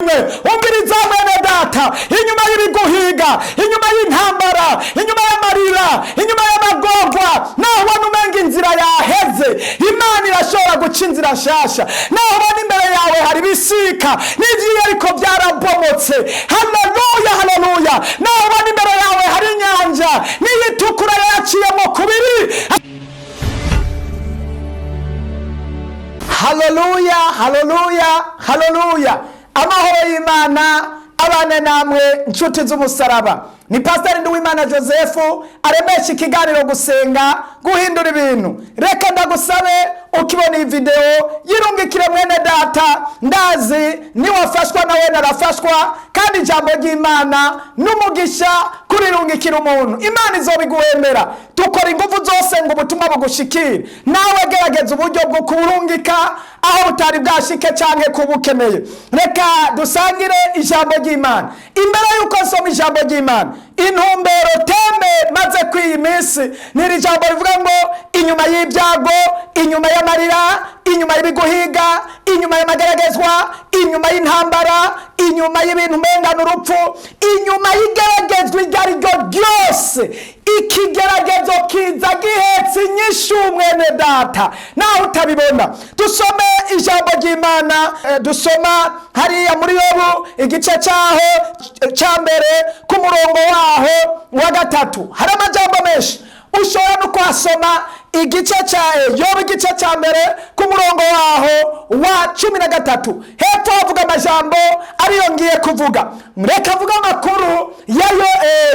Rimwe umviriza mwene data, inyuma y'ibiguhiga, inyuma y'intambara, inyuma y'amarira, inyuma y'amagorwa, naho ubona umenga inzira yaheze, Imana irashobora guca inzira nshasha. Naho ubona imbere yawe hari ibisika n'ivyiyo ariko byarabomotse, haleluya, haleluya. Naho ubona imbere yawe hari inyanja n'iyitukura yaciyemo kubiri. Haleluya, haleluya, haleluya! Amahoro y'Imana abane namwe, nshuti z'umusaraba. Ni Pasiteri Nduwimana Joseph aremesha ikiganiro Gusenga Guhindura Ibintu. Reka ndagusabe, ukibona iyi videwo yirungikire mwene data. Ndazi niwafashwa nawe narafashwa, kandi ijambo ry'Imana n'umugisha kurirungikira umuntu, Imana izobiguhembera. Dukora ingufu zose ngo ubutumwa bugushikire. Nawe gerageza uburyo bwo kuburungika aho butari bwashike canke kubukeneye. Reka dusangire ijambo ry'Imana. Imbere y'uko nsoma ijambo ry'Imana, intumbero thème maze kw'iyi minsi ni iri jambo rivuga ngo inyuma y'ibyago, inyuma y'amarira, inyuma y'ibiguhiga, inyuma y'amageragezwa, inyuma y'intambara, inyuma y'ibintu umenga urupfu, inyuma y'igeragezwa iryo ari ryo ryose, ikigeragezo kiza gihetse inyishu, mwene data, naho utabibona. Dusome ijambo ry'Imana. Dusoma hariya muri Yobu, igice cyaho cya mbere, ku murongo waho wa gatatu. Hari amajambo menshi, ushobora no kuhasoma igice cya Yobu, igice cya mbere, ku murongo waho wa 13. Hepfo havuga amajambo ariyo ngiye kuvuga. Reka mvuge amakuru yayo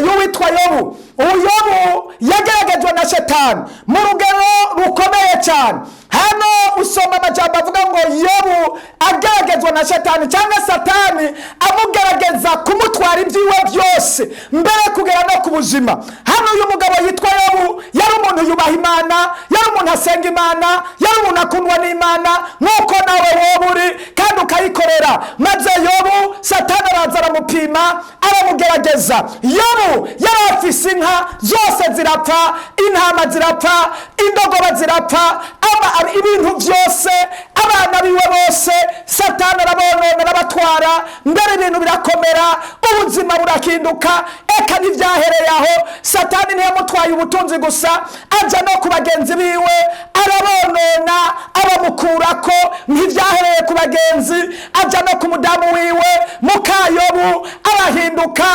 y'uwitwa Yobu. Uyu Yobu yageragejwe na Shetani mu rugero rukomeye cyane. Hano usoma amajambo avuga ngo Yobu ageragezwa na Shetani, cyangwa Satani amugerageza kumutwara ibyiwe byose, mbere kugera no ku buzima. Hano uyu mugabo yitwa Yobu yari umuntu yubaha Imana, yari umuntu asenga Imana, yari umuntu akundwa n'Imana, nk'uko nawe wowe uri kandi ukayikorera. Maze Yobu Satani araza aramupima, aramugerageza. Yobu yari afise inka zose zirapfa, intama zirapfa, indogoba zirapfa, ibintu byose, abana biwe bose Satani arabonona, arabatwara. Mbere ibintu birakomera, ubuzima burahinduka. Eka ntibyahereye aho, Satani ntiyamutwaye ubutunzi gusa, aja no ku bagenzi biwe arabonona, abamukurako. Ntibyahereye ku bagenzi, aja no ku mudamu wiwe mukayobu, arahinduka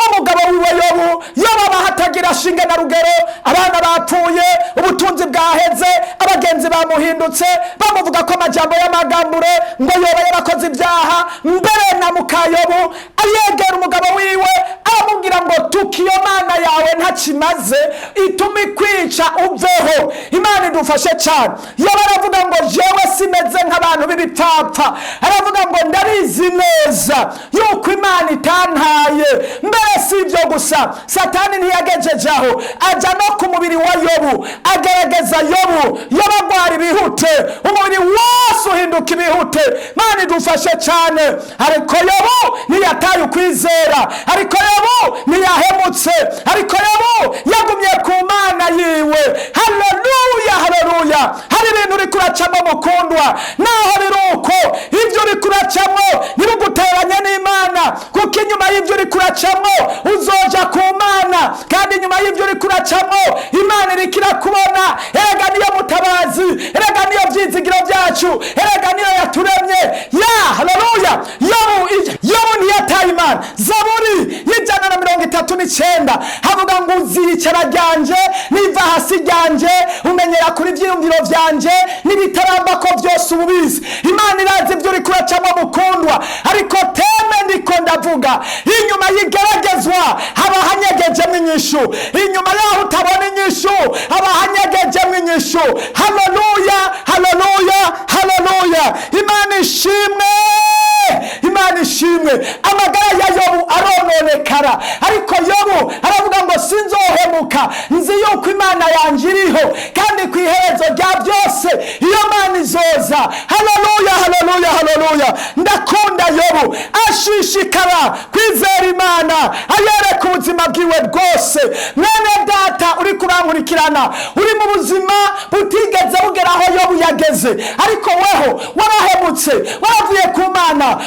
umugabo wiwe Yobu. Yobu abaho atagira shinge na rugero, abana bapfuye, ubutunzi bwaheze, abagenzi bamuhindutse, bamuvuga ko amajambo y'amagambure ngo yoba yarakoze ibyaha. Mbere na mukayobu yegera umugabo wiwe, aramubwira ngo tuka iyo Mana yawe, ntakimaze, ituma ikwica uveho. Imana idufashe cyane. Yoba aravuga ngo jewe simeze nk'abantu b'ibipfapfa. Aravuga ngo ndabizi neza yuko Imana itantaye. Mbere si ibyo gusa, Satani ntiyagejeje aho, ajya no ku mubiri wa Yobu, agerageza Yobu. Yobu agwara ibihute, umubiri wose uhinduka ibihute. Mana idufashe cyane. Ariko Yobu ntiyataye ukwizera, ariko Yobu ntiyahemutse, ariko Yobu yagumye ku Mana yiwe. Haleluya, haleluya! Hari ibintu uri kuracamo, mukundwa. Naho biri uko, ibyo uri kuracamo ntibiguteranye n'Imana, kuko inyuma y'ibyo uri kuracamo uzoja ku Mana, kandi inyuma y'ibyo uri kuracamo Imana iriko irakubona. Erega niyo mutabazi, erega niyo byizigiro byacu, erega niyo yaturemye. Ya haleluya! Yobu ntiyataye Imana. Zaburi y'139 havuga ngo uzicara ryanje niva hasi ryanje, umenyera kuri ibyiyumviro byanje, n'ibitaramba ko byose ububizi. Imana irazi ibyo uri kuracamo, mukundwa. Ariko thème ndiko ndavuga, inyuma y'igeragezwa haba hanyegejemo inyishu, inyuma yaho utabona inyishu haba hanyegejemo inyishu. Haleluya, haleluya, haleluya! Imana ishimwe, Imana ishimwe. Amagara ya Yobu arononekara, ariko Yobu aravuga ngo sinzohemuka, nzi yuko Imana yanjye iriho, kandi ku iherezo rya byose iyo Mana izoza. Haleluya, haleluya, haleluya! Haleluya! Ndakunda Yobu ashishikara kwizera Imana, ayereka ubuzima bwiwe bwose. Mwene data uri kurankurikirana, uri mu buzima butigeze bugera aho Yobu yageze, ariko weho warahemutse, waravuye ku Mana,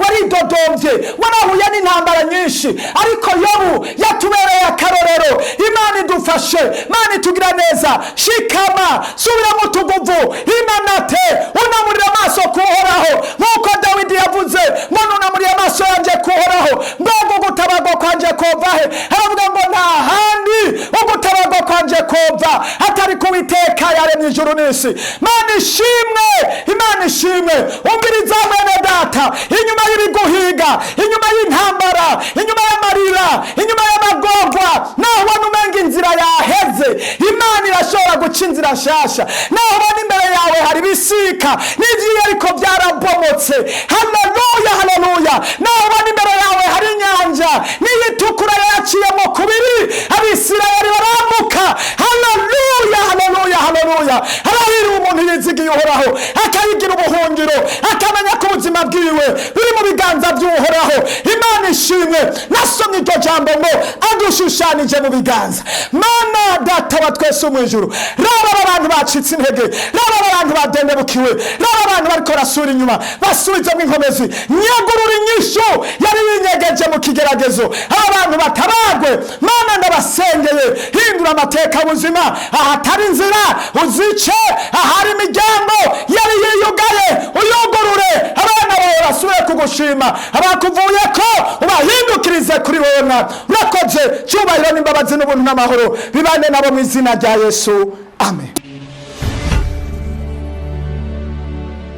waridodombye, warahuye n'intambara nyinshi, ariko Yobu yatubereye akarorero. Imana idufashe, Imana itugira neza. Shikama, subiramo utuguvu, imanate, unamurira amaso kuhoraho, nk'uko Dawidi yavuze ngo: "Nunamuriye amaso yanjye kuhoraho, mbega ugutabarwa kwanje kova he?" Aravuga ngo: "Nta handi ugutabarwa kwanje kova atari ku Witeka yaremye ijuru n'isi." Imana ishimwe, Imana ishimwe. Umviriza mwene data, inyuma y'ibiguhiga, inyuma y'intambara, inyuma y'amarira, inyuma y'amagorwa, naho ubona umenga inzira yaheze, Imana irashobora guca inzira nshasha. Naho ubona imbere yawe hari ibisika n'ivyiyo ariko byarabomotse, haleluya, haleluya. Naho ubona imbere yawe hari inyanja, n'iyitukura yaciyemo kubiri, Abisirayeli barambuka. Haleluya, haleluya, haleluya. Harahiriwe umuntu yizigiye Uhoraho, akayigira ubuhungiro, akamenya ko ubuzima bwiwe buri mu biganza by'Uhoraho. Imana ishimwe. Nasomye iryo jambo ngo adushushanije mu biganza. Mana Data wa twese mu ijuru, raba aba bantu bacitse intege, raba aba bantu badendebukiwe, raba abantu bariko barasubira inyuma, basubizemo inkomezi. Nyagurura inyishu yari yinyegeje mu kigeragezo, aba bantu batabagwe. Mana, ndabasengeye, hindura amateka y'ubuzima. Ahatari inzira uzice, ahari imiryango yari yiyugaye uyugurure, abana bawe basubire kugushima, abakuvuye ko ubahindukirize kuri wowe. Mwana, urakoze. Cyubahiro n'imbabazi n'ubuntu n'amahoro bibane nabo mu izina rya Yesu, amen.